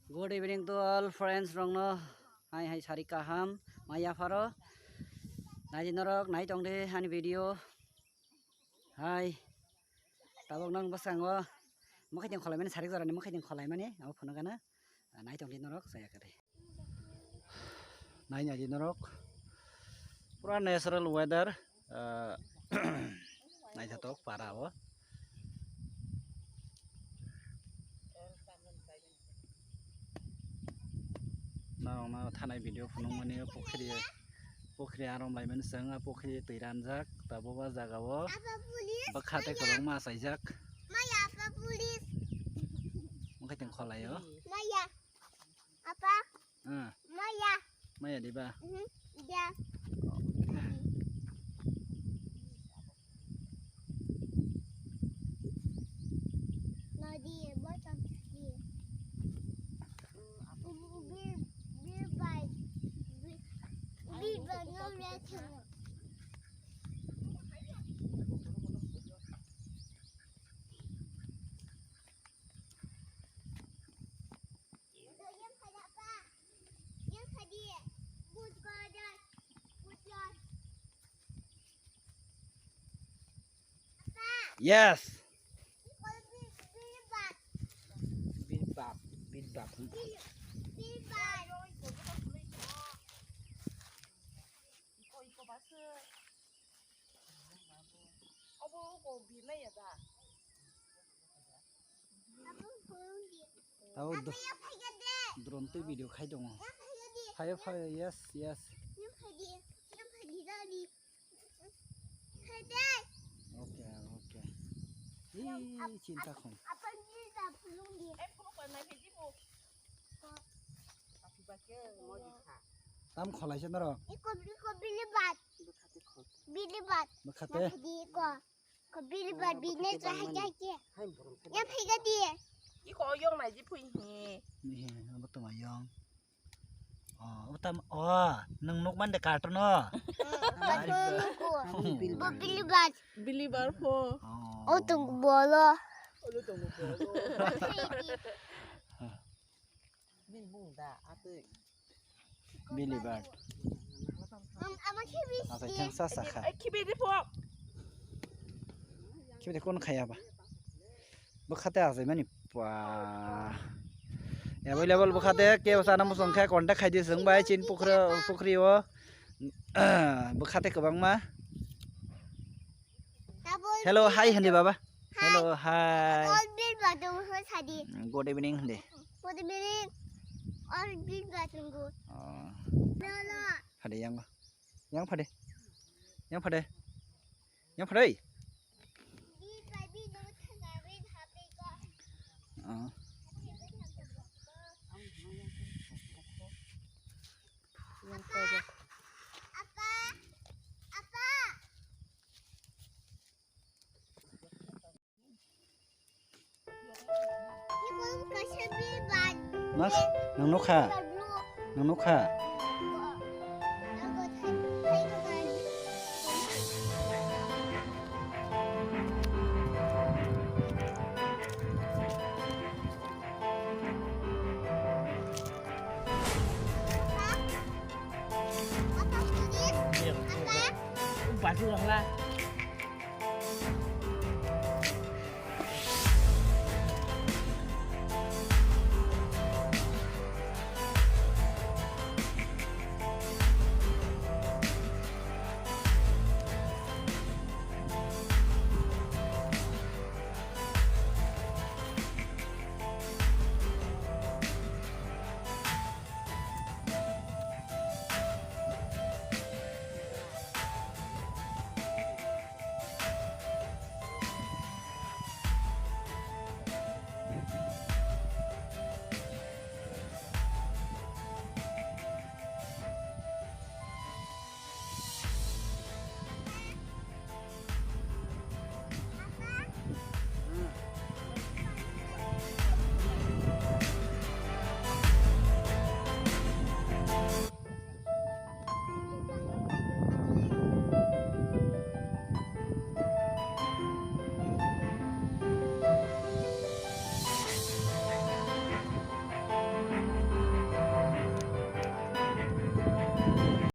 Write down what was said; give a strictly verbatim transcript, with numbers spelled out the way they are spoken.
Good evening to all friends rokno. Hai hai sari kaham maya pharo. Naidi norok nai tongdi ani video. Hai. Tabok nang bwskango mwkhaiting kholaimani, sarik jorani mwkhaiting kholaimani abo phunukgana. Nai tongdi norok chaya kwrwi. Nai naidi norok. Pura natural weather. Ah, naithotok para o. Norokno thanai video phunukmani o pukhri, pukhri arom laimani chwng, a pukhri twi ranjak, tabuk o jaga o bwkha tei kwbangma achaijak. Maya, apa pulis? Mwkhaiting kholai o. Maya. Apa? Ah. Maya. Maya diba? Mhm. Ya. Nadi, bottom tadi. Bil, bil bai. Bil, bil bai, no reaction. Yes. Bilbap, bilbap. Iko, iko base. Obo, obo, birnai ya da? Tao dro-, drone twi video khai tongo. Phaio, phaio, yes, yes. Okay, okay. Ih, chinta khum. Tam kholaisa norok. Iko, iko bili bat. Bili bat. Bwkhate. Yang phadi iko. Ko bili bat bini twa hai jai ke. Yang phai ga di. Iko yong nai ji phui hi. Ni he, abo tongma yong. Oh, utam, oh, nung nuk man de cartoon o. Cartoon ko. Bo bili bat. Bili bar pho. Oh. O tung bolo. Olo tung bolo. Bini bung da, atwi. Bili bat. Am-, ama khibi. Asa thang sa sa kha. Ai, khibi di pho. Khibi di kon khaya ba. Bwkhate asai mani pa. Available bwkhate ke sana musong kha contact khai di sung bai chin pukhri, pukhri o. Bwkhate kwbangma. Hello, hi hindi baba. Hello, hi. All bill bottom ho sadi. Good evening hindi. Good evening. All bill bottom go. Oh. No, no. Phade yang. Yang phade. Yang phade. Yang phade. Bill by bill no thanga red happy go. Oh. Yang phade. Apa? Apa? Mas, nang nukha? Nang nukha? Baju lah.